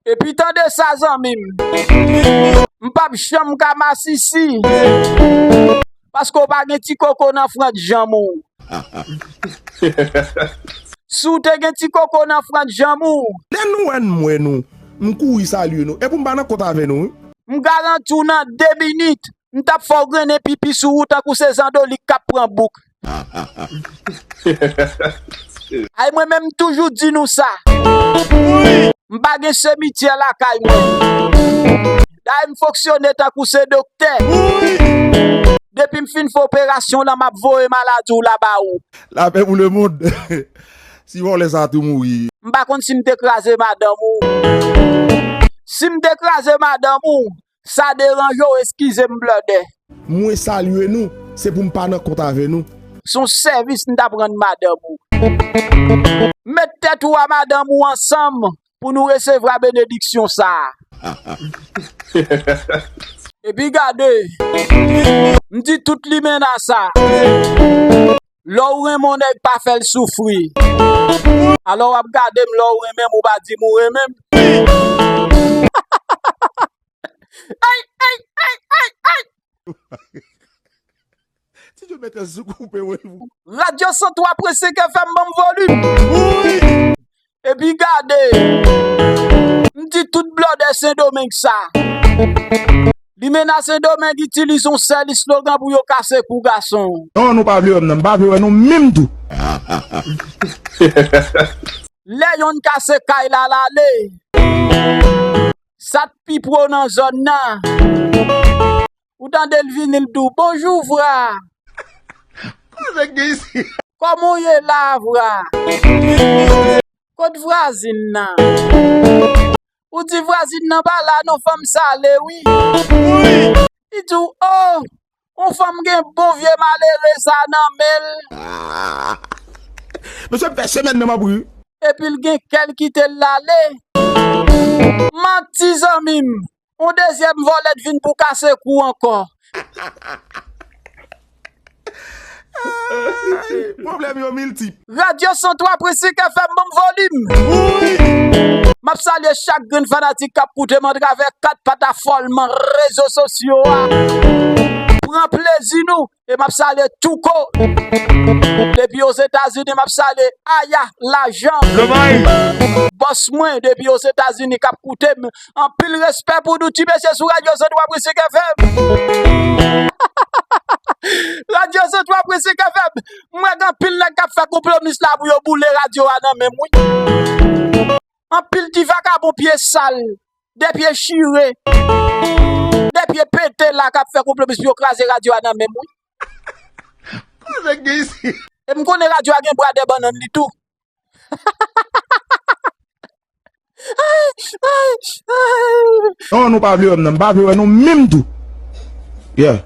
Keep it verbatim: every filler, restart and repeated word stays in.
Epi tande sa, zanmi m. M p ap janm ka masisi. Paske w pa gen ti koko nan frant janm ou. Si w te gen ti koko nan frant janm ou. Lè nou wè n, m wè nou. M kouri salye nou. Epi m pa nan kont avè nou, wi. M garanti w nan de minit, m t ap fè w grennen pipi sou ou tankou se zandolik k ap pran bouk. Ay, mwen menm, m toujou di nou sa. M pa gen simityè lakay mwen. Dayè, m fonksyone tankou se doktè. Depi m fin fè operasyon lan, m ap voye maladi w la ba ou. Lapè pou lemonn. Si vòlè sa tou mouri. M pa konn si m te kraze madanm ou. Si m te kraze madanm ou, sa deranje w, eskize m, blòdè. Mwen salye nou, se pou m pa nan kont avè nou. Se yon sèvis m t ap rann madanm ou. Met tèt ou a madanm ou ansanm pou nou resevwa benediksyon sa a. Epi gade, m di tout limena sa. Lè w renmen yon nèg, pa fè l soufri. Alò w ap gade m, lè w renmen m, ou pa di m ou renmen m. Ay, ay, ay, ay, ay. Ti Djo mete sou koupe, wi. Radyo san twa pwen senk F M, ban m volim. Wi. Epi gade, m di tout blòdè Sendomeng sa. Limena Sendomeng itilize yon sèl eslogan pou yo kase kou gason. Non, nou pa vle wè m nan, m pa vle wè nou menm tou. Lè yonn kase kay la, l ale. Sa t pi pwo nan zòn nan. Ou tande l vini, l di w, "Bonjou, Vra." Kòman w ye la, Vra? Kot vwazin nan? Ou di vwazin nan pa la non, fanm sa ale wi. Li di w, "Oh, yon fanm gen bon vye malere sa nan men l." Mesye, m fè semèn nan m ap ri. Epi l gen kè l kite l ale. Manti, zanmi m. Yon dezyèm vòlè t vin pou kase kou ankò. Pwoblèm yo miltip. Radyo san twa pwen senk F M, ban m volim. Wi. M ap salye chak grenn fanatik k ap koute m atravè kat patafòlman rezo sosyo a. Pran plezi nou. E m ap salye Touko. Depi Ozetazini, m ap salye Aya Lajan. Bòs mwen depi Ozetazini k ap koute m. Anpil respè pou nou ti mesye sou Radyo san twa pwen senk F M. Radyo san twa pwen senk F M. M wè gen anpil nèg k ap fè konplomis la pou yo boule radyo a nan men m, wi. Anpil ti vakabon pye sal, de pye chire, de pye pete la k ap fè konplomis pou yo kraze radyo a nan men m, wi. Koze gen isi. E m konnen radyo a gen bwa dè bannann li tou. Non, nou pa vle wè m nan, m pa vle wè nou menm tou. Yeah.